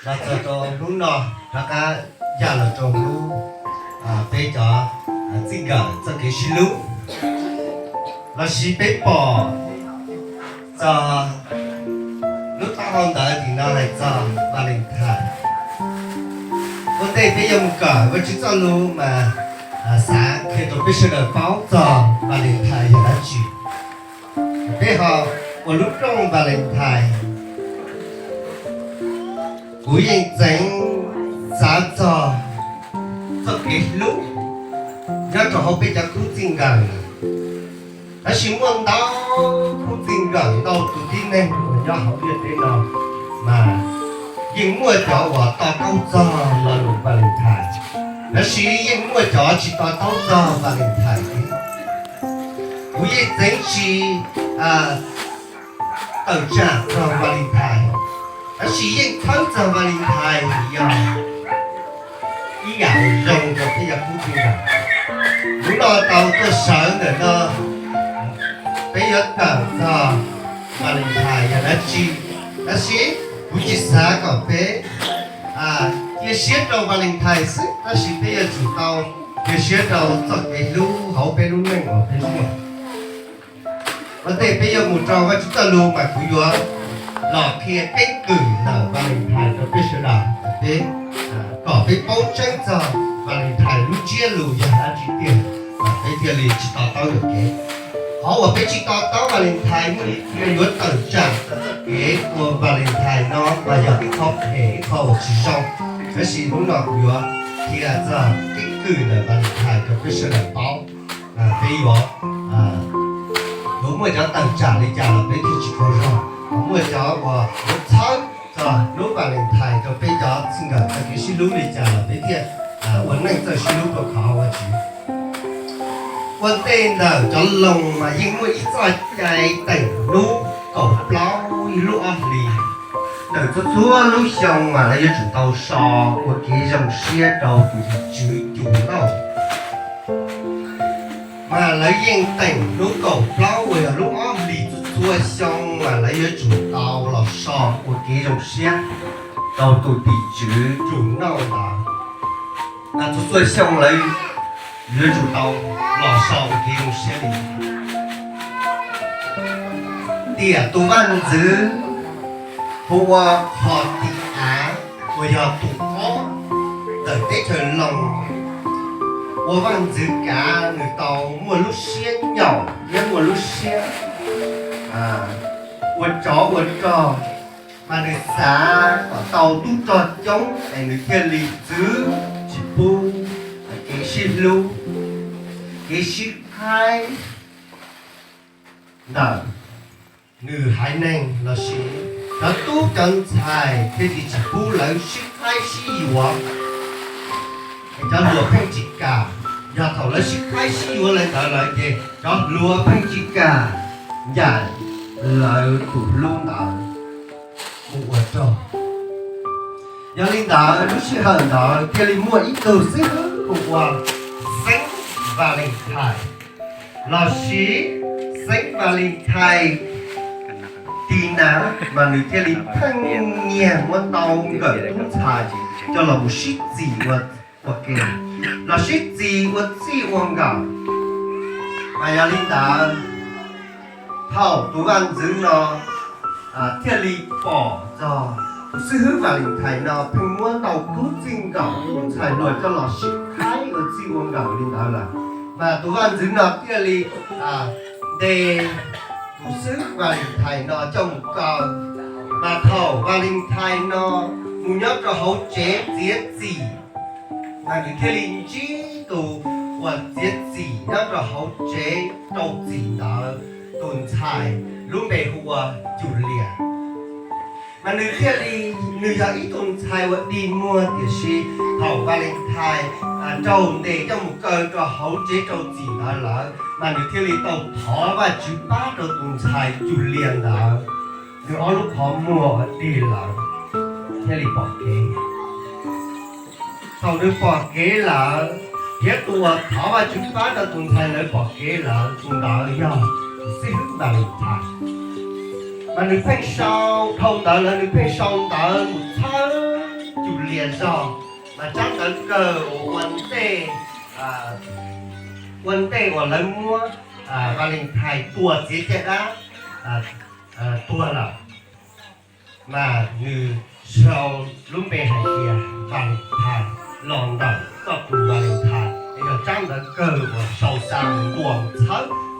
Los txog rau hnub no, rov qab ya los rau hnub peb cov txij nkawm txoj kev sib hlub, lossis peb pom txog lub taub hau ntawv tim no hais txog Valentine. Ua ntej peb yuav mus kawm Vajtswv txoj lus mas xav qhia rau peb sawv daws paub txog Valentine yog dab tsi. Peb ho ua lub rooj Valentine, kuv yeej txeev xav txog txoj kev hlub nyob rau hauv peb cov khub txij nkawm lawm. Tab sis muaj ntau khub txij nkawm, ntau tus tib neeg uas nyob hauv ntiaj teb no mas yeej muaj cov uas to taub txog lo lus Valentine, tab sis yeej muaj cov tsis to taub txog Valentine thiab. Kuv yeej txeev tsis tawm tsam txog Valentine, tab sis yeej txhawb txog Valentine yog ib yam uas zoo rau peb cov khub txij nkawm. Hnub no tau tuaj sawv ntawm no, peb yuav kawm txog Valentine yog dab tsi, tab sis kuv tsis xav kom peb cia siab rau Valentine xwb, tab sis peb yuav tsum tau cia siab rau txoj kev hlub hauv peb lub neej uas peb muaj. Ua ntej peb yuav mus rau Vajtswv txoj lus mas kuv yuav los qhia keeb kwm ntawm Valentine rau peb sawv daws, peb kom peb paub tseeb txog Valentine lub ntsiab lus yog dab tsi tiag, peb thiaj li tsis to taub yuam kev. Qhov uas peb tsis to taub Valentine muaj ib txhia yuav tawm tsam txog txoj kev ua Valentine no mas yog ib qho phem, ib qho uas tsis zoo. Tab sis hnub no kuv yuav qhia txog keeb kwm ntawm Valentine rau peb sawv daws paub. Peb yuav, yuav muaj cov tawm tsam li cas los peb thiaj tsis tau zog, yuav muaj cov uas yuav txhawb txog lub Valentine rau peb cov txij nkawm txoj kev sib hlub li cas los peb thiaj ua neej txawj sib hlub rau qhov Vajtswv. Ua ntej ntawm cov loos mas yeej muaj ib txoj cai teem hnub kaum plaub ib lub ob hlis. Ntawm txhua txhua lub xyoo mas lawv yuav tsum tau so ua kev zoo siab rau tus tim tswv Cus Nauj. Mas lawv yeej teem hnub kaum plaub uas yog lub ob hlis txhua txhua xyoo mas lawv yuav tsum tau los so ua kev zoo siab rau tus tim tswv Cus Nauj ntawd. Mas txhua txhua xyoo lawv yuav tsum tau los so ua kev zoo siab li. Tiam tus vaj ntxwv hu ua Qhos Tis Av uas yog tus ob ntawm teb chaws Loos ua vaj ntxwv kav, nws tau muaj lub siab nyaum thiab muaj lub siab ua tsov ua rog, mas nws xav kom tau tub rog coob es nws thiaj li txwv tsis pub kev sib hlub, kev sib thaib ntawm nws haiv neeg lossis cov tub cov ntxhais thiaj li tsis pub lawv sib thaib sib yuav. Es cov hluas pheej tsis kam, yog thaum lawv sib thaib sib yuav li ntawd lawm ces cov hluas pheej tsis kam ncaim lawv tus hlub ntawd mus ua rog. Yog li ntawd lub sij hawm ntawd thiaj li muaj ib tug xib hwb hu ua Xeeb Valentine lossis Xeeb Valentine Tina, mas nws thiaj li pheej nyiag muab ntau nkawm tub ntxhais coj los mus sib txim ua, ua ke, los sib txim ua txij ua nkawm. Mas yog li ntawd, thaum tus vaj ntxwv no thiaj li pom txog tus xib hwb Valentine no pheej muab ntau tub txij nkawm tus ntxhais hluas coj los sib thaib ua txij ua nkawm li ntawd lawm, mas tus vaj ntxwv no thiaj li ntes tus xib hwb Valentine no coj mus kaw. Mas thaum Valentine no mus nyob rau hauv tsev txiav txim, mas nws thiaj li ntsib tus uas txiav txim nyob rau hauv tsev rau txim ntawd, tus ntxhais lub npe hu ua Cus Lias. Mas nws thiaj li, nws yog ib tug ntxhais uas dig muag, tiam sis thaum Valentine raug ntes coj mus kaw rau hauv tsev rau txim ntawd lawm, mas nws thiaj li tau thov Vajtswv pab rau tus ntxhais Cus Lias ntawd, nws ob lub qhov muag uas dig lawm thiaj li pom kev. Thaum nws pom kev lawm, thiab tus uas thov Vajtswv pab rau tus ntxhais ntawd pom kev lawm, tus ntawd yog tus xib hwb Valentine. Mas nws pheej sau, dhau ntawd lawm nws pheej sau ntawv mus txhawb tias zog, mas tsab ntawv kawg uas ua ntej, ua ntej uas lawv muab Valentine tua txiav caj dab tuag lawm, mas nws sau lub npe hais tias Valentine, los ntawm koj tus Valentine, yog tsab ntawv kawg uas sau xa ntuas txhawb